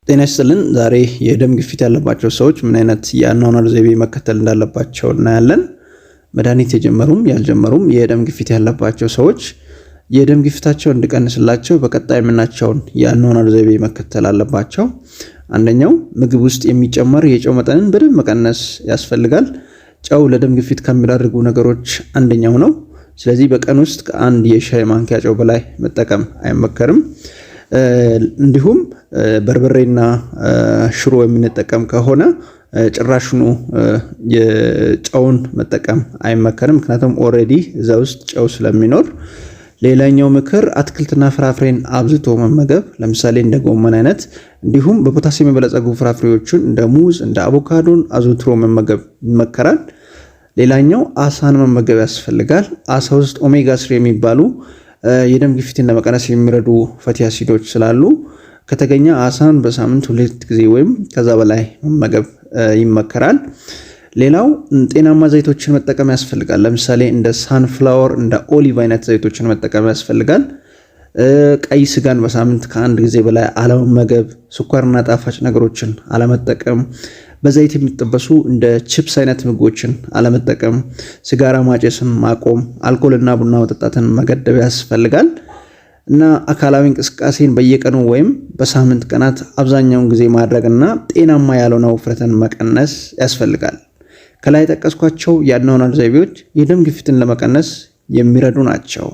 ጤና ይስጥልን። ዛሬ የደም ግፊት ያለባቸው ሰዎች ምን አይነት የአኗኗር ዘይቤ መከተል እንዳለባቸው እናያለን። መድኃኒት የጀመሩም ያልጀመሩም የደም ግፊት ያለባቸው ሰዎች የደም ግፊታቸው እንዲቀንስላቸው በቀጣይ የምናቸውን የአኗኗር ዘይቤ መከተል አለባቸው። አንደኛው ምግብ ውስጥ የሚጨመር የጨው መጠንን በደንብ መቀነስ ያስፈልጋል። ጨው ለደም ግፊት ከሚዳርጉ ነገሮች አንደኛው ነው። ስለዚህ በቀን ውስጥ ከአንድ የሻይ ማንኪያ ጨው በላይ መጠቀም አይመከርም። እንዲሁም በርበሬና ሽሮ የምንጠቀም ከሆነ ጭራሽኑ የጨውን መጠቀም አይመከርም። ምክንያቱም already እዛ ውስጥ ጨው ስለሚኖር። ሌላኛው ምክር አትክልትና ፍራፍሬን አብዝቶ መመገብ፣ ለምሳሌ እንደ ጎመን አይነት፣ እንዲሁም በፖታሲየም የበለጸጉ ፍራፍሬዎችን እንደ ሙዝ፣ እንደ አቮካዶን አዘውትሮ መመገብ ይመከራል። ሌላኛው አሳን መመገብ ያስፈልጋል። አሳ ውስጥ omega 3 የሚባሉ የደም ግፊትን ለመቀነስ የሚረዱ fatty አሲዶች ስላሉ ከተገኘ አሳን በሳምንት 2 ጊዜ ወይም ከዛ በላይ መመገብ ይመከራል። ሌላው ጤናማ ዘይቶችን መጠቀም ያስፈልጋል። ለምሳሌ እንደ sunflower፣ እንደ olive አይነት ዘይቶችን መጠቀም ያስፈልጋል። ቀይ ስጋን በሳምንት ከአንድ ጊዜ በላይ አለመመገብ፣ ስኳርና ጣፋጭ ነገሮችን አለመጠቀም፣ በዘይት የሚጠበሱ እንደ ቺፕስ አይነት ምግቦችን አለመጠቀም፣ ሲጋራ ማጨስን ማቆም፣ አልኮልና ቡና መጠጣትን መገደብ ያስፈልጋል። እና አካላዊ እንቅስቃሴን በየቀኑ ወይም በሳምንት ቀናት አብዛኛውን ጊዜ ማድረግና ጤናማ ያልሆነ ውፍረትን መቀነስ ያስፈልጋል። ከላይ የጠቀስኳቸው የአኗኗር ዘይቤዎች የደም ግፊትን ለመቀነስ የሚረዱ ናቸው።